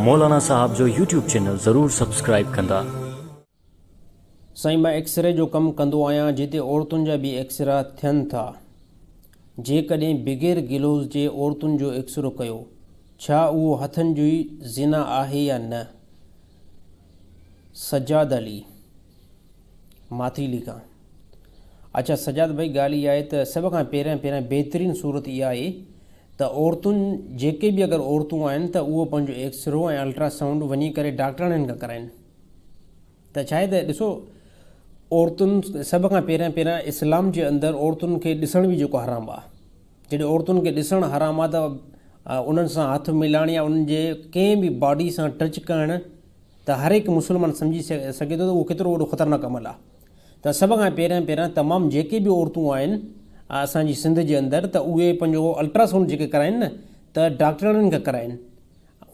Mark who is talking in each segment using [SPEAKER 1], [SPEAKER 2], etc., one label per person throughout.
[SPEAKER 1] مولانا صاحب جو YouTube channel ضرور سبسڪرائيب ڪندا.
[SPEAKER 2] سائين مان ايڪسري جو ڪم ڪندو آهيان جتي عورتن جا به ايڪسرا ٿين ٿا جيڪڏهن بغير گلوز جي عورتن جو ايڪسرو ڪيو ڇا اهو هٿن جي زنا آهي يا نه سجاد علي ماٿيلي کان اڇا سجاد ڀائي ڳالهه اها آهي ته سڀ کان پهريان پهريان بهترين صورت اها آهي ته عورتن جيڪي به اگر عورتون آهن ته اهو پنهنجو ايڪسرو ۽ الٽرا سائونڊ وڃي ڪري ڊاڪٽرن کان ڪرائن ته ڇا آهي ته ڏسو عورتن سڀ کان پهريان پهريان اسلام جي اندر عورتن کي ڏسڻ به جيڪو حرام آهي جڏهن عورتن کي ڏسڻ حرام آهي ته انهن سان هٿ ملائڻ يا انهن جي ڪنهن به باڊي سان ٽچ ڪرڻ ته هر هڪ مسلمان سمجهي سگهي ٿو ته اهو ڪيترو وڏو خطرناڪ عمل آهي ته سڀ کان پهريان پهريان تمام جيڪي به عورتون آهن اسان جي سنڌ جي اندر ته اهي پنهنجو الٽراسائونڊ جيڪي ڪرائن نه ته ڊاڪٽرن کان ڪرائن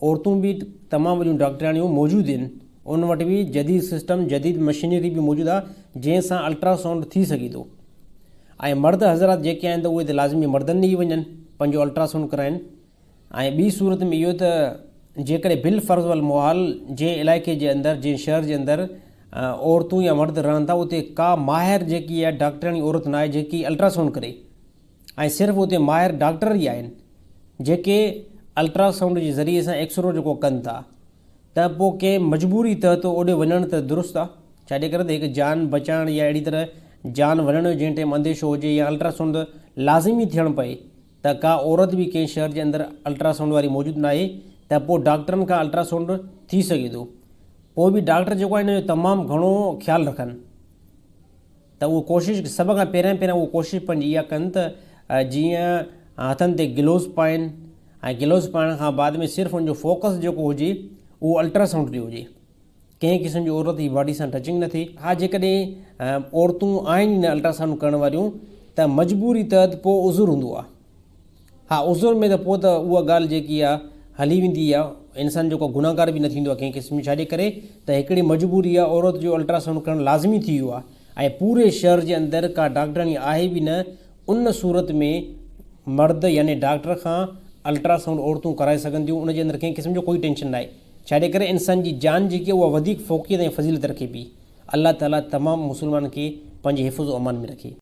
[SPEAKER 2] عورتون به تمام وڏيون ڊاڪٽرياڻيون موجود آهن ان وٽ به جديد سسٽم جديد مشينري به موجود آهي جنهن سان الٽراسائونڊ ٿي سگهي ٿو ۽ مرد حضرات جيڪي آهن ته اهي ته لازمي مردن ڏي ئي وڃن پنهنجو الٽراسائونڊ ڪرائن ۽ ٻي صورت ۾ اهو ته جيڪڏهن بالفرض والمحال جنهن علائقي جي اندر جنهن شهر جي اندر عورتون يا مرد رهن ٿا اتي ڪا ماهر جيڪي آهي ڊاڪٽرياڻي عورت ناهي جيڪي الٽراسائونڊ ڪري ۽ صرف اتي ماهر ڊاڪٽر ئي آهن جيڪي الٽراسائونڊ جي ذريعي سان ايڪسرو جيڪو ڪن ٿا ته پوء ڪنهن مجبوري تحت اوڏي وڃڻ ته درست آهي ڇاجي ڪري ته هڪ جان بچائڻ يا اهڙي طرح جان وڃڻ جو جنهن ٽائيم انديشو هجي يا الٽراسائونڊ لازمي ٿيڻ پئي ته ڪا عورت به ڪنهن شهر جي اندر الٽراسائونڊ واري موجود ناهي ته پوء ڊاڪٽرن کان الٽراسائونڊ ٿي سگهي ٿو پوء به ڊاڪٽر جيڪو آهي ان جو تمام گهڻو خيال رکن ته اهو ڪوشش سڀ کان پهريان پهريان اهو ڪوشش پنهنجي اها ڪن ته جيئن هٿن تي گلوز پائن ۽ گلوز پائڻ کان بعد ۾ صرف ان جو فوڪس جيڪو هجي اهو الٽراسائونڊ تي هجي ڪنهن قسم جي عورت جي باڊي سان ٽچنگ نه ٿئي. ها جيڪڏهن عورتون آهن ئي نه الٽراسائونڊ ڪرڻ واريون ته مجبوري تحت پوء عذر هوندو آهي. ها عذر ۾ ته پوء ته اها ڳالهه جيڪي آهي هلي ويندي آهي انسان جيڪو گنهگار به نه ٿيندو آهي ڪنهن قسم جي ڇاجي ڪري ته هڪڙي مجبوري آهي عورت جو الٽراسائونڊ ڪرڻ لازمي ٿي ويو آهي ۽ پوري شهر جي اندر ڪا ڊاڪٽرڻي آهي به نه ان صورت ۾ مرد يعني ڊاڪٽر کان الٽراسائونڊ عورتون ڪرائي سگهن ٿيون ان جي اندر ڪنهن قسم جو ڪوئي ٽينشن ناهي. ڇاجي ڪري انسان جي جان جيڪي اها وڌيڪ فوقيت ۽ فضيلت رکي پئي. الله تعالي تمام مسلمانن کي پنهنجي حفظ و امان ۾ رکي.